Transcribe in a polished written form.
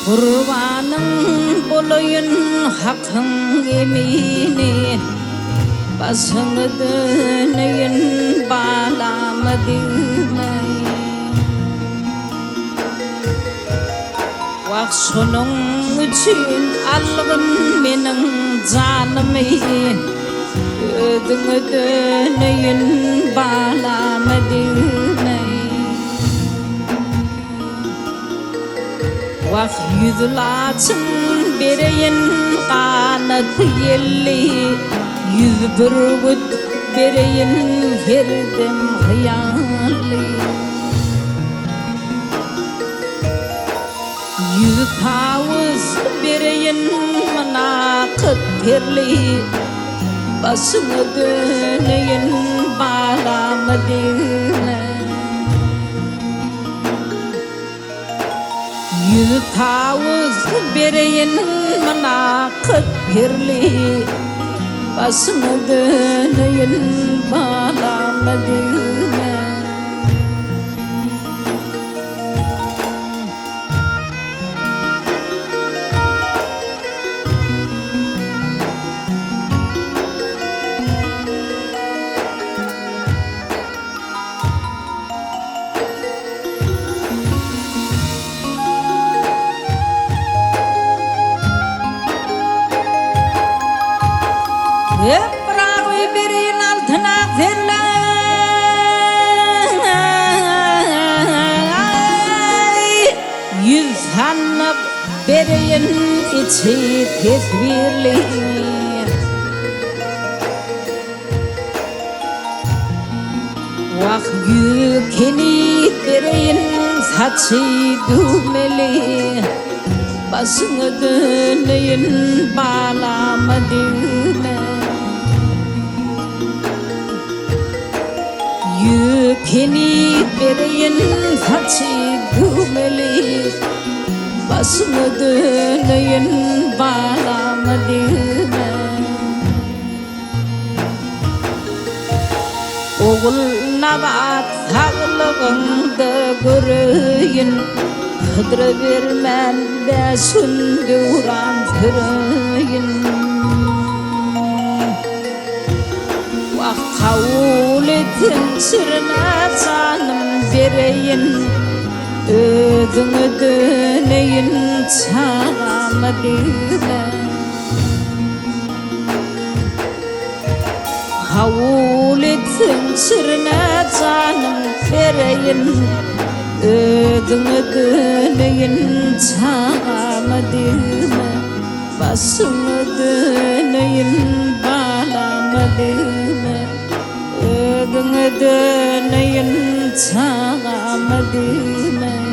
Gurbanyň bolaýyn Hakyň emini, Başyňa döneýin balama degme. Wah şonuň üçin algyn meniň janymy, Özüňe döneýin balama degme. Wah ýüzi laçyn bereýin ganaty ýelli, Ýüzi bürgüt bereýin her dem hyýally. Ýüzi tawus bereýin mynakyt perli, Başyňa döneýin balama degme. Ýüzi tawus bereýin mynakyt perli, Başyňa döneýin balama degme. Pyragy bereýin altyn ak zerle. Ýüz sandyk bereýin içi teswirli. Wah ýükeni bereýin saçy düwmeli, Başyňa döneýin balama degme. Ýükeni bereýin saçy düwmeli, Başyňa döneýin balama degme. Ogulnabat saglygyňda göreýin, Hydra bermän bäş gün döwran süreýin. Wah, kabul etseň şirine janym bereýin, Özüňe döneýin çagama degme. Kabul etseň şirine janym bereýin, Özüňe döneýin çagama degme, Başyňa döneýin balama degme, Özüňe döneýin çagama degme.